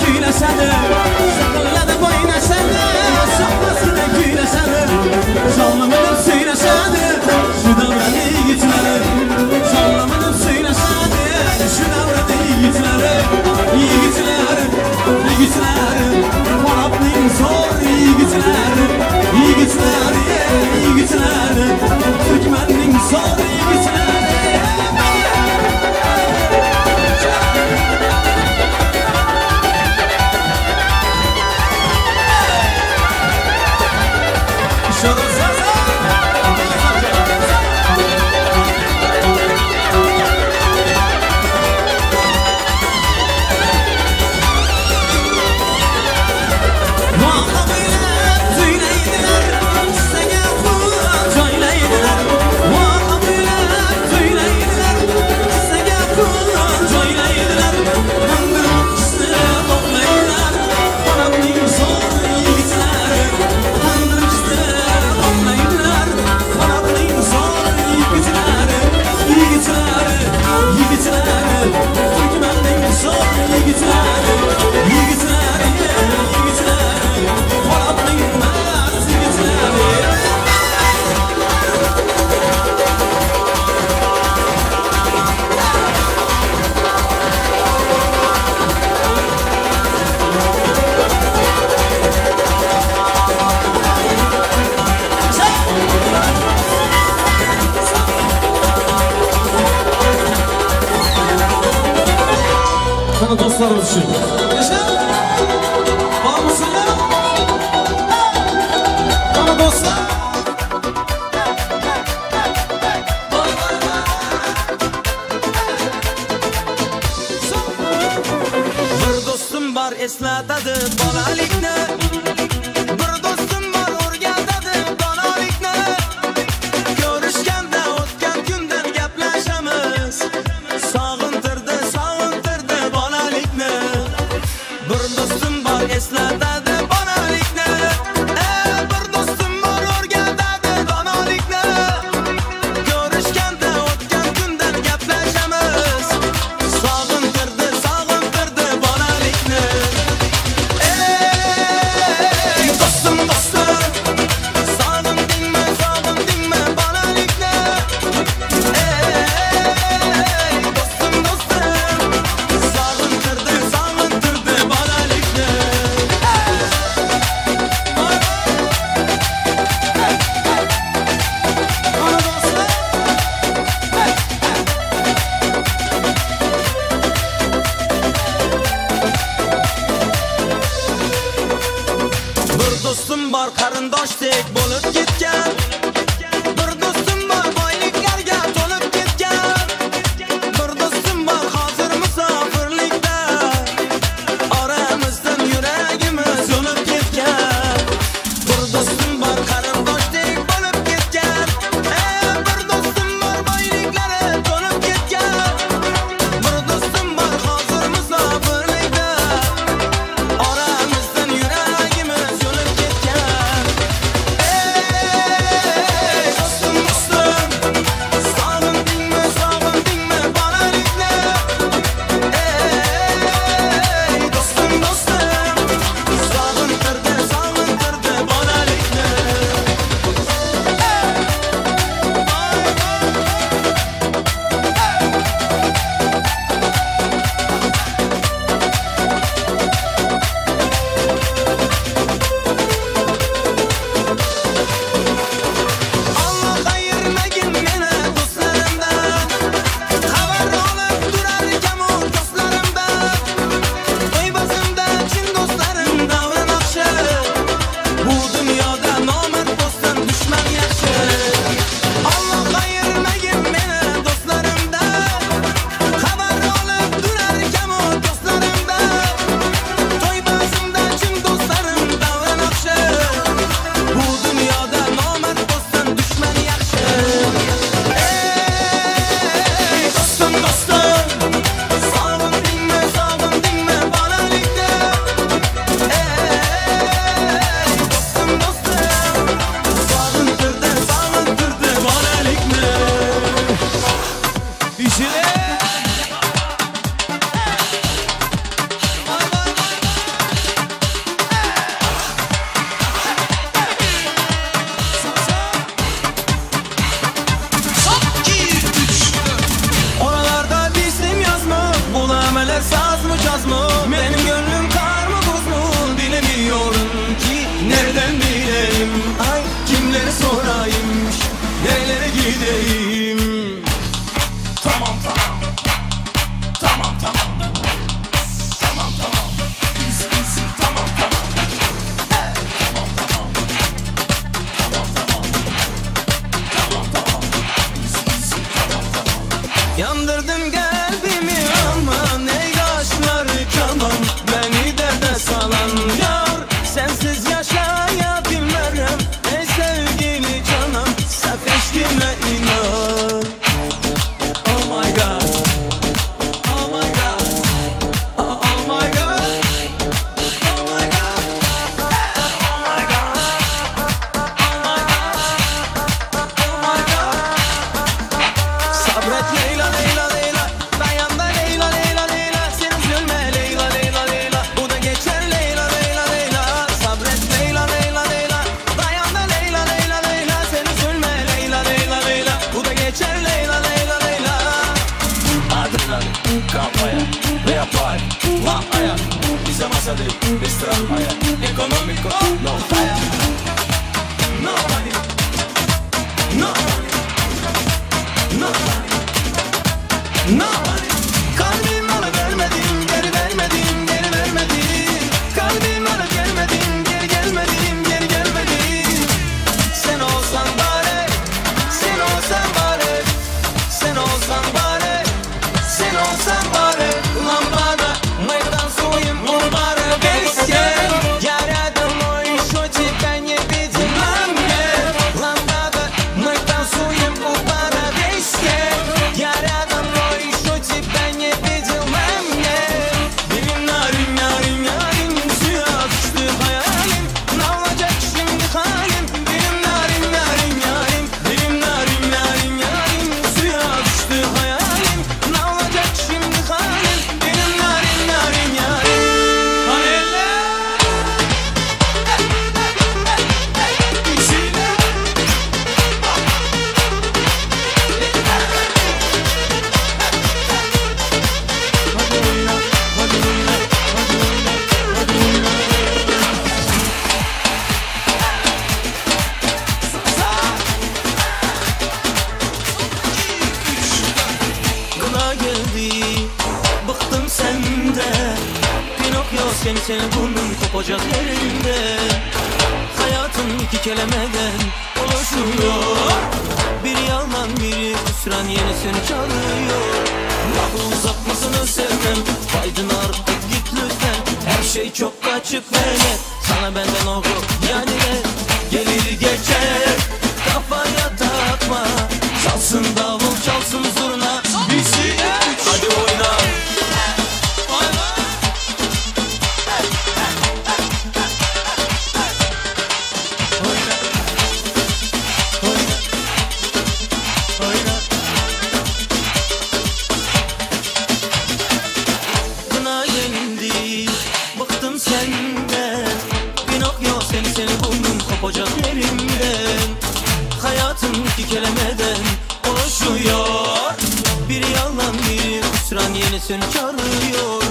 kuylashadi. Ziqillatib o'ynashadi, sohbasida kuylashadi. Jonimni deb suylashadi, shu davrani yigitlari. Jonimni deb suylashadi, shu davrani yigitlari. Yigitlari, yigitlari, Farobning zo'r yigitlari. Yigitlari, yigitlari, Turkmanning zo'r yigitlari. Mana do'stlarimiz uchun. Yasha! Bormisizlar? Mana do'stlar. Bir do'stim bor eslatadi bolalikni. Bir do'stim bor o'rgatadi donolikni. Ko'rishganda o'tgan kundan gaplashamiz. Sog'intirdi, sog'intirdi bolalikni. Bir do'stim bor eslatadi bolalikni. Bir do'stim bor o'rgatadi donolikni. Ko'rishganda o'tgan kundan gaplashamiz. Sog'intirdi, sog'intirdi bolalikni. Ey do'stim, do'stim, sog'indingmi, sog'indingmi bolalikni? Ey do'stim, do'stim, sog'intirdi, sog'intirdi bolalikni. İktisadi Economico No Nobody Nobody Nobody Nobody Kalbim alıp vermedim, geri vermedim, geri vermedim. Kalbim alıp gelmedim, geri gelmedim, geri gelmedim. Sen olsan bari, sen olsan bari, sen olsan bari, sen olsan bari. Lambada, мы танцуем у бара весь день. Я рядом, но еще тебя не видел на мне. Ламбада, мы танцуем у бара весь день. Я рядом, но еще тебя не видел на мне. Benim narin yarim yarim suya düştü hayalim. Ne olacak şimdi halim? Benim narin yarim yarim, benim narin yarim yarim suya düştü hayalim. Ne olacak şimdi halim? Benim narin yarim yarim. Hayaller. Gına geldi, bıktım senden. Pinokyo seni seni burnun kopacak yerinde. Hayatın iki kelimeden oluşuyor. Biri yalan biri hüsran yenisini çağırıyor. Lafı uzatmasını sevmem, baydın artık git lütfen. Her şey çok açık ve net, sana benden oku yani ne? Gelir geçer, kafaya takma. Çalsın davul çalsın zurna, bizi hadi oyna. Gına geldi, bıktım senden. Pinokyo seni seni burnum kopacak yerimden. Hayatım iki kelimeden oluşuyor. Biri yalan biri hüsran yenisini çağırıyor.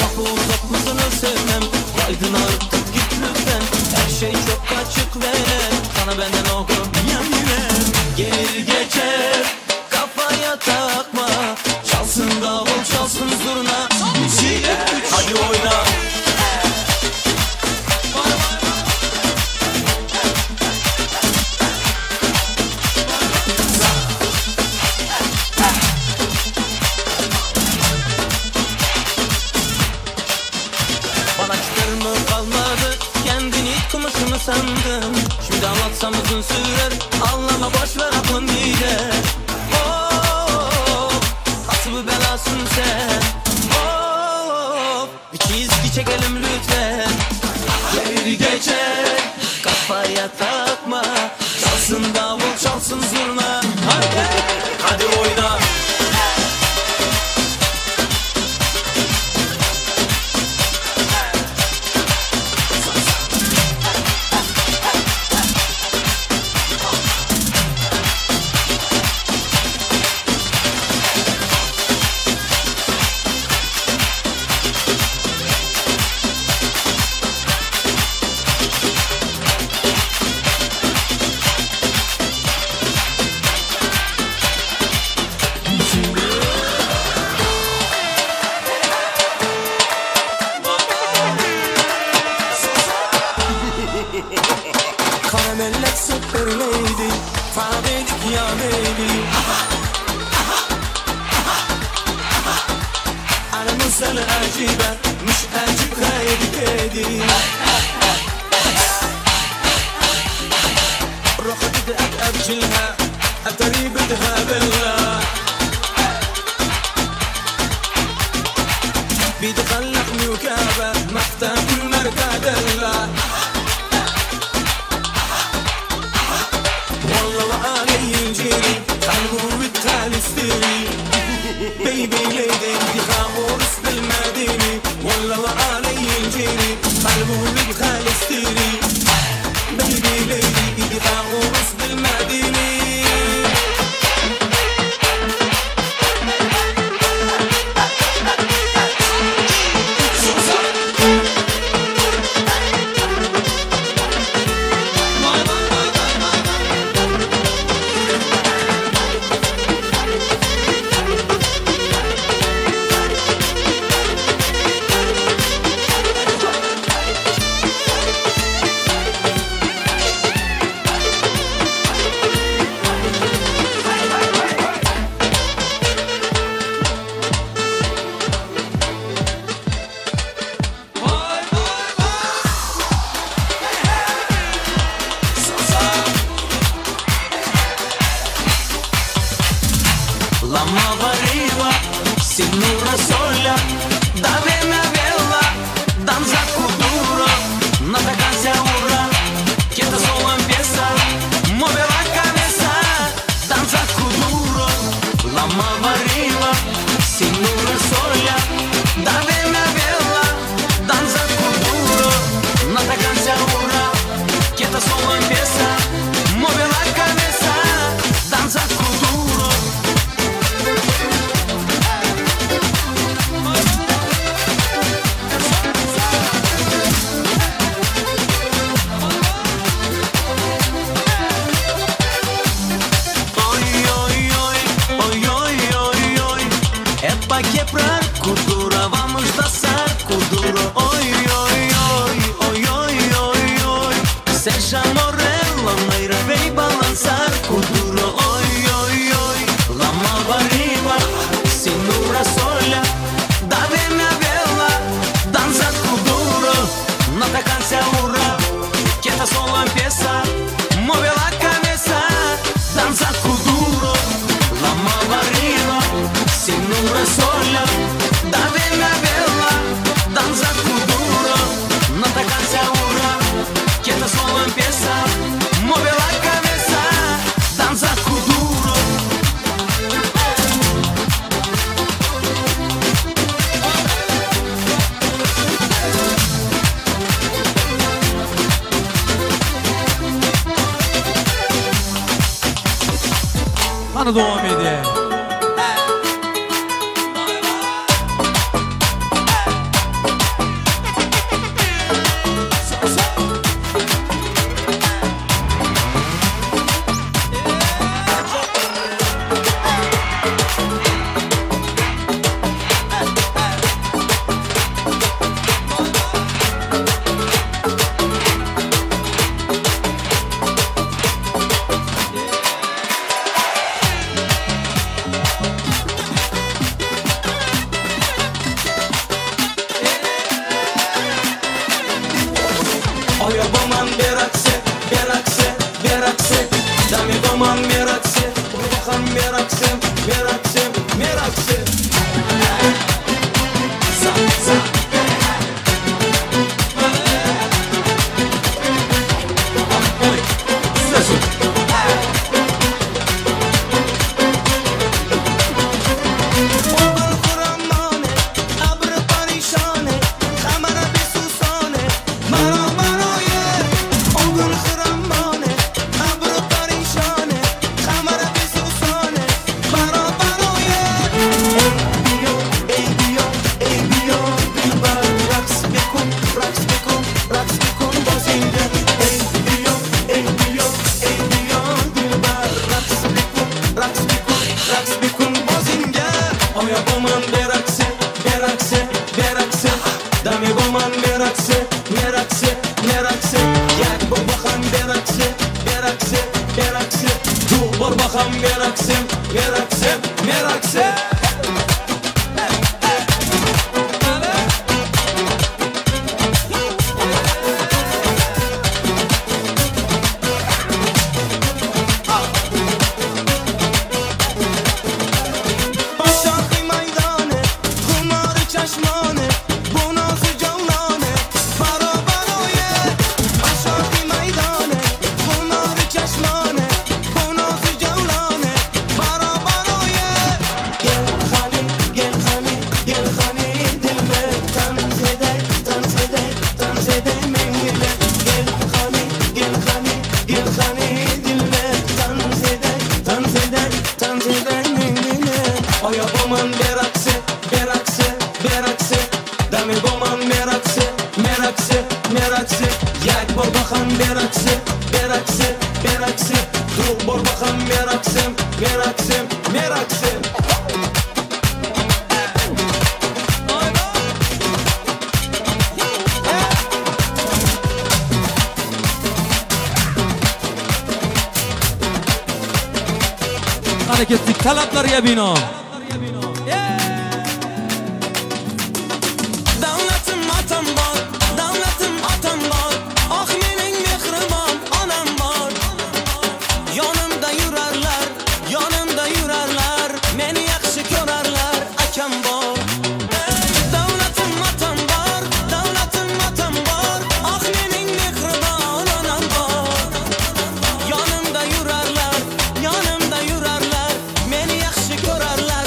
Lafı uzatmasını sevmem, baydın artık git lütfen. Her şey çok açık ve net, sana benden oku yani ne? Gelir geçer, kafaya takma. Çalsın davul çalsın zurna, iki üç hadi oyna. Bana çıtır mı kalmadı, kendini kumaşı mı sandın? Şimdi anlatsam uzun sürer, anlama boş ver aklın gider. Of, nasıl bir belasın sen? Of, bir çizgi çekelim lütfen. Gelir geçer, kafaya takma. Çalsın davul çalsın zurna, hadi, hadi oyna. Karamellet super lady, fadedik ya baby. أنا مسألة عجيبة مش أجيب هايدي كيدي. رحت أتأجلها أتري بدها بالله. بيتخلقني وكابة محتاج المركادلة. والله وعلي الجيري قلبه بالتالي استيري. بيبي ليدي انت خامورس بالمدينة. والله وعلي الجيري قلبه بالتالي استيري. بيبي ليدي انت خامورس بالمدينة. Veja morella, neira vem balançar Kuduro, oi, oi, oi Lama variva, sinura sola Da vemia bela, danza kuduro Nota cansa ura, quieta solo empieza Mueve la cabeza, danza kuduro Lama variva, sinura sola Da vemia bela, danza kuduro Nota cansa ura, quieta solo empieza Mueve la cabeza, danza kuduro Hany dowam edýär. Oya boman berakse, berakse, berakse Dami boman merakse, Urbahan merakse, merakse, merakse Sa, sa ابر پریشانه خمر بسوسانه مرا برای او گل خرمانه ابر پریشانه خمر بسوسانه مرا برای ای بیا ای بیا ای بیا دلبر رقص بکن رقص بکن رقص بکن بازینده ای بیا ای بیا ای بیا دلبر رقص بکن رقص بکن رقص بکن بازینده آیا با من برقصه برقصه برقصه دمی با من برقصه برقصه برقصه یک بار بخم برقصه برقصه برقصه دو بار بخم برقصه برقصه برقصه Aşağı meydanı, kumar çeşmanı, bu nazı cavlanı, bara baroye. Aşağı meydanı, kumar çeşmanı, bu nazı cavlanı, bara baroye. Gel hani, gel hani, gel hani dilbe, dans eder, dans eder, dans eder mengile. Gel hani, gel hani, gel hani dilbe, dans eder, dans eder, dans eder mengile. Oya boman berakse, berakse, berakse Dami boman merakse, merakse, merakse Yak bor baxan berakse, berakse, berakse Du bor baxan merakse, merakse, merakse Qani ketdik talablarga bino. Davlatim atam bor, davlatim otam bor, oh mening mehribon onam bor. Yonimda yurarlar, yonimda yurarlar, meni yaxshi ko'rarlar, akam bor. Davlatim otam bor, davlatim otam bor, oh mening mehribon onam bor. Yonimda yurarlar, yonimda yurarlar, meni yaxshi ko'rarlar,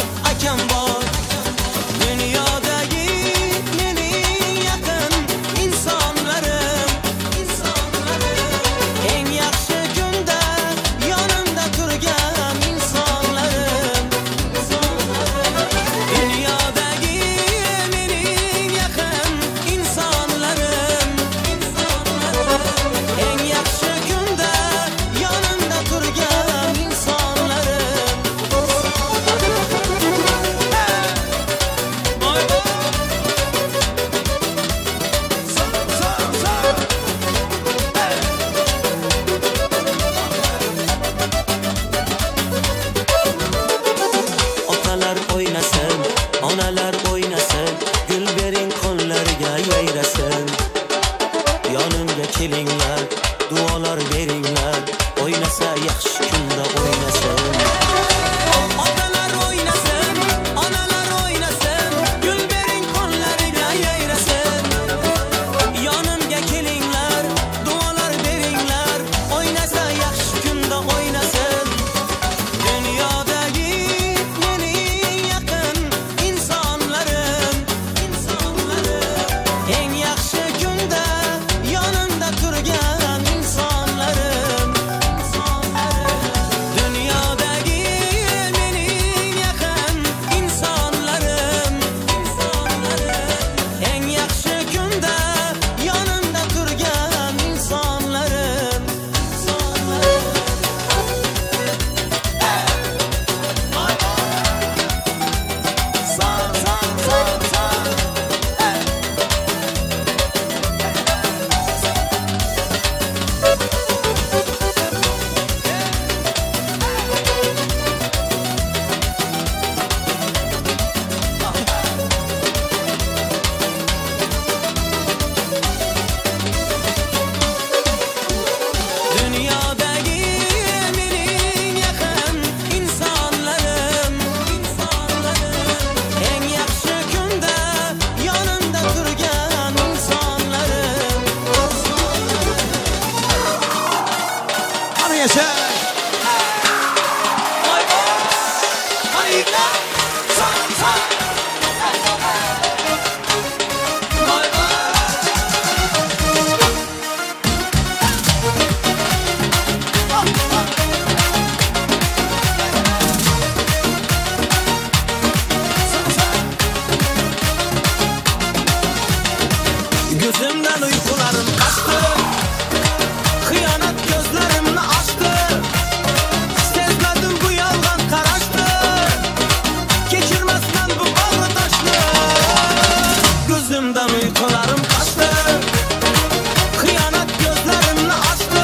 Yonimga kelinglar, duolar beringlar. O'ynasa yaxshi kunda o'ynasin. Otalar o'ynasin, onalar o'ynasin, gul bering qo'llariga yayrasin. Yonimga kelinglar, duolar beringlar, o'ynasa yaxshi kunda o'ynasin. Dunyodagi mening yaqin insonlarim, eng yaxshi kunda yonimda turgan insonlarim. Dunyodagi mening yaqin insonlarim, eng yaxshi kunda yonimda turgan insonlarim. San, san, san, san. Dunyodagi mening yaqin insonlarim, eng yaxshi kunda yonimda turgan insonlarim. Qani yasha! Qani yigitlar! San, san! Gözümden uykularım kaçtı, Hıyanet gözlerimni açtı. Sezmedim bu yalgan karaştı, Geçirmez ben bu bağlı taşlı. Gözümden uykularım kaçtı, Hıyanet gözlerimni açtı.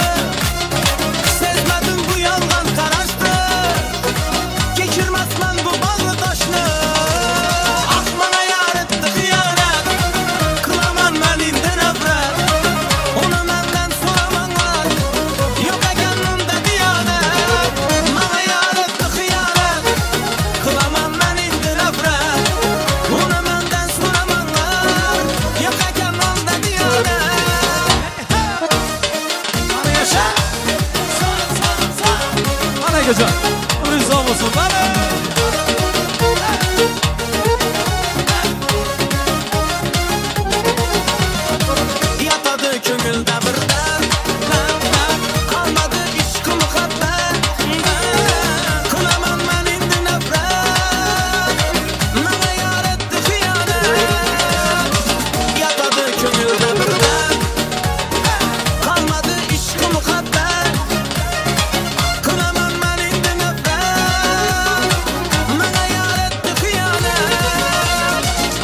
Sezmedim bu yalgan karaştı, Geçirmez ben bu bağlı taşlı. Ah bana yar etti hıyanet, Kılaman ben indi nefret. Onu benden soramanlar, Yok eken bunda diyanet. Bana yar etti hıyanet, Kılaman ben indi nefret. Onu benden soramanlar, Yok eken bunda diyanet. Qani yasha! San, san, san. Mana akajon. Umringiz uzoq bo'lsin. Mana. Yatadı köngülde bir dert, dert, dert. Kalmadı ishqi muhabbat, dert. Kılaman ben indi nefret, Bana yar etti hıyanet. Yatadı köngülde bir dert, Kalmadı ishqi muhabbat. Kılaman ben indi nefret, Bana yar etti hıyanet.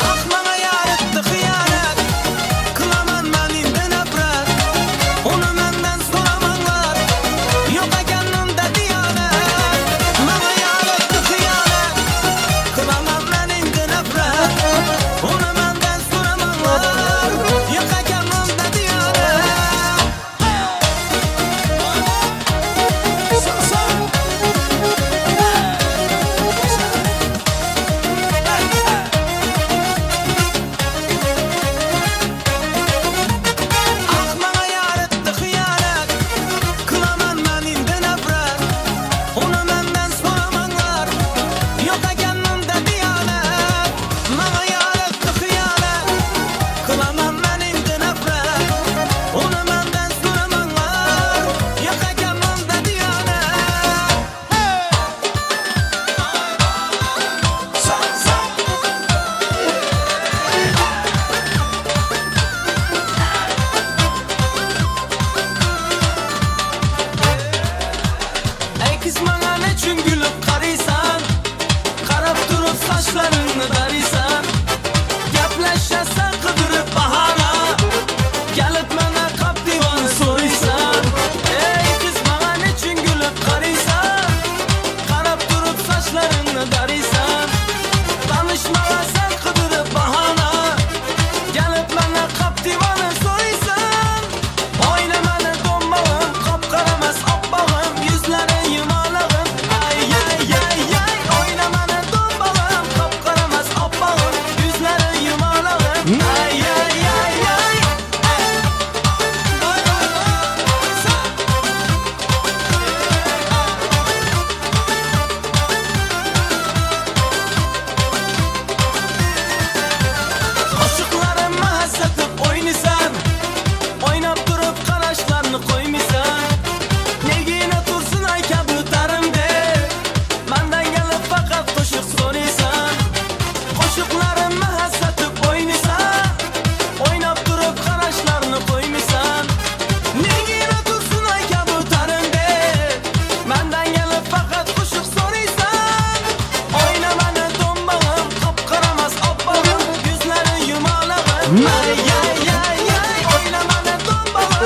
Ah bana yar etti hıyanet. Kılaman ben indi nefret.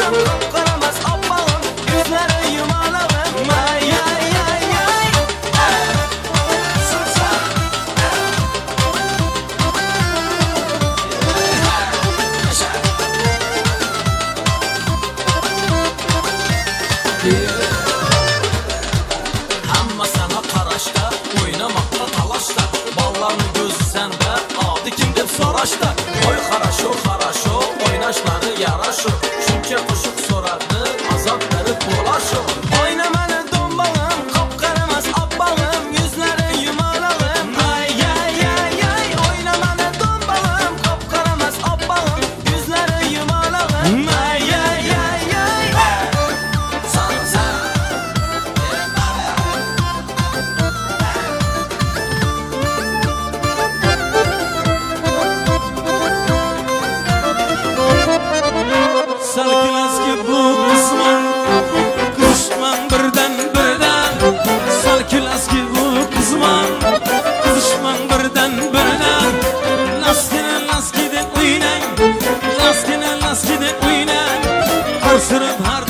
Dombağım, qapqaramas appağım, Yüzleri yumalağım. Ay ay ay ay. Hamma sana qaraşda, o'ynamoqqa talashda, Ballarni ko'zi senda, odi kim deb so'rashda. Oy xarasho, xarasho, o'ynashlari yarasho, Shuncha qo'shiq so'radi, azob berib bo'lasho. Oynamani do'mbog'im, qop-qaramas oppog'im, yuzlari yumalog'im. Ay ay ay ay, o'ynamani do'mbog'im, qop-qaramas oppog'im, yuzlari yumalog'im. Ay ay ay ay. Salkilaski bu qizman, qizishman birdan birdan. Salkilaski bu qizman, qizishman birdan birdan. Laskini laskida o'ynang, laskini laskida o'ynang. Qor surib har